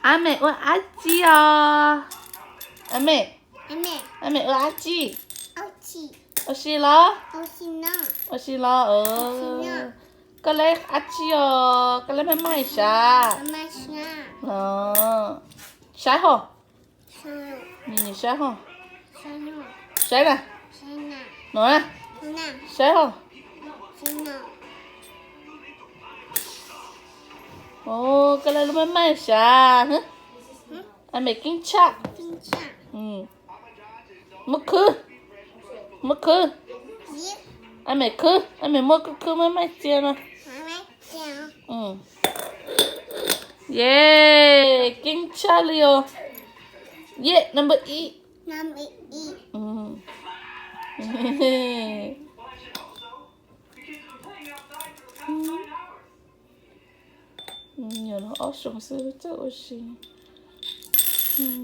Ab Mem ua dab tsi os? Ab Mem, Ab Mem ua dab tsi? Ua si los? Ua si los? Koj leb dab tsi os? Koj leb maj maj sav? Saib hos. Saib hos. Saib na. No na. Saib hos. Koj leb lub maj maj sav. Ab Mem keeb tshaj. Muab khwb. Muab khwb. Ab Mem khwb, Ab Mem muab khwb khwb maj maj txia no. Yes, keeb tshaj li os. Yes, number ib. Nyuam no ob xyoos xwb txawj ua si.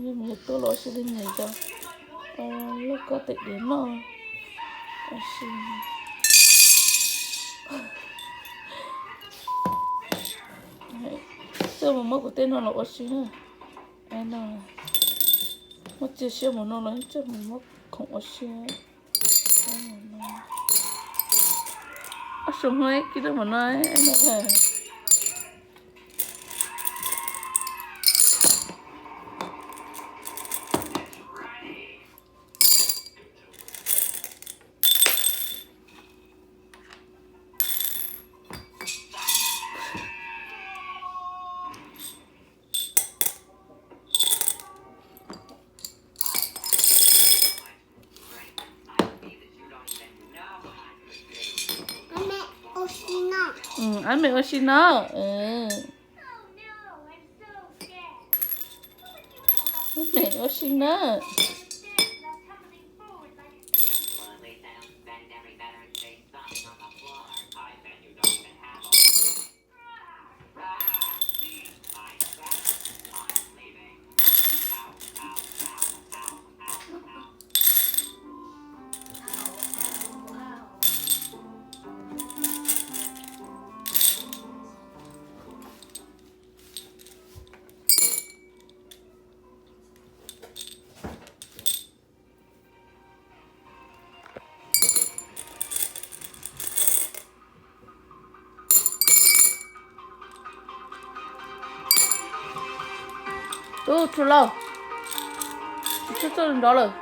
Yog mus yog tuaj los ua si li nim cov lauj kaub tais diav noj ua si. Txawj mus muab kuv tej no los ua si. No, muab txiav siab mus no los txawj mus muab khoom ua si. Ob xyoos no kib lub mus no. Ab Mem ua si no. Ab Mem ua si na. Tub tsuj lauj, tsuj tsuj nrov lawm.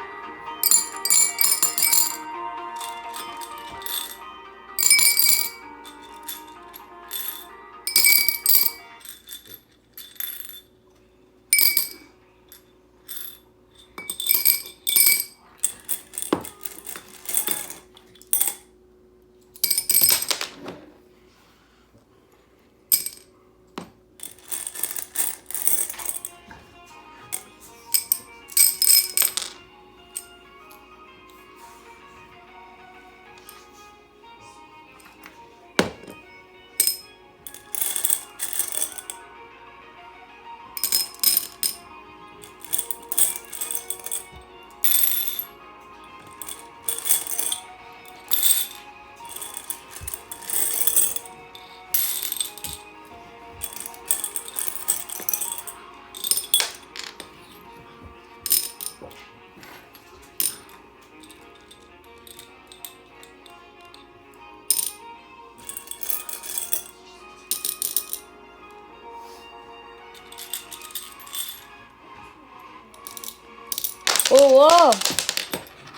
Ua,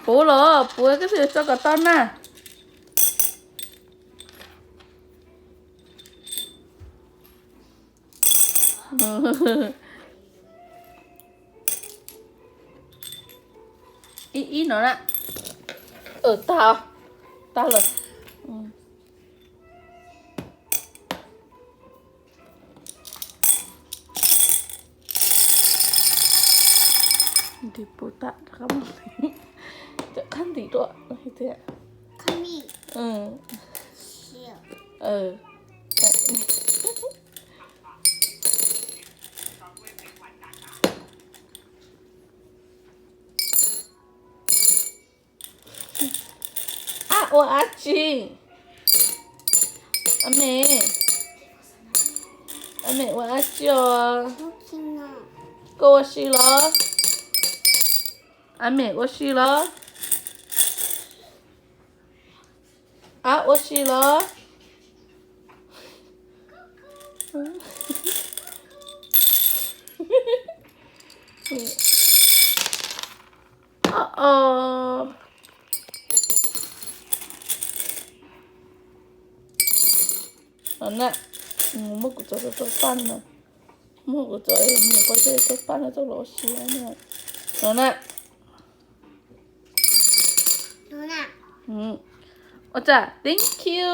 puv los puv koj thiaj tso kom tau na. Ib ib no na. Tag, tag lawm. Ntim puv tam rov qab, cov khab ntim dua thiab. Ab ua dab tsi? Ab Mem, Ab Mem ua dab tsi os? Koj ua si los? Ab Mem ua si los? Ab ua si los? No na, muab kuv txov rau paj no. Muab kuv txov, mus pov tseg rau paj no coj los ua si no na. Ua tsaug, thank you.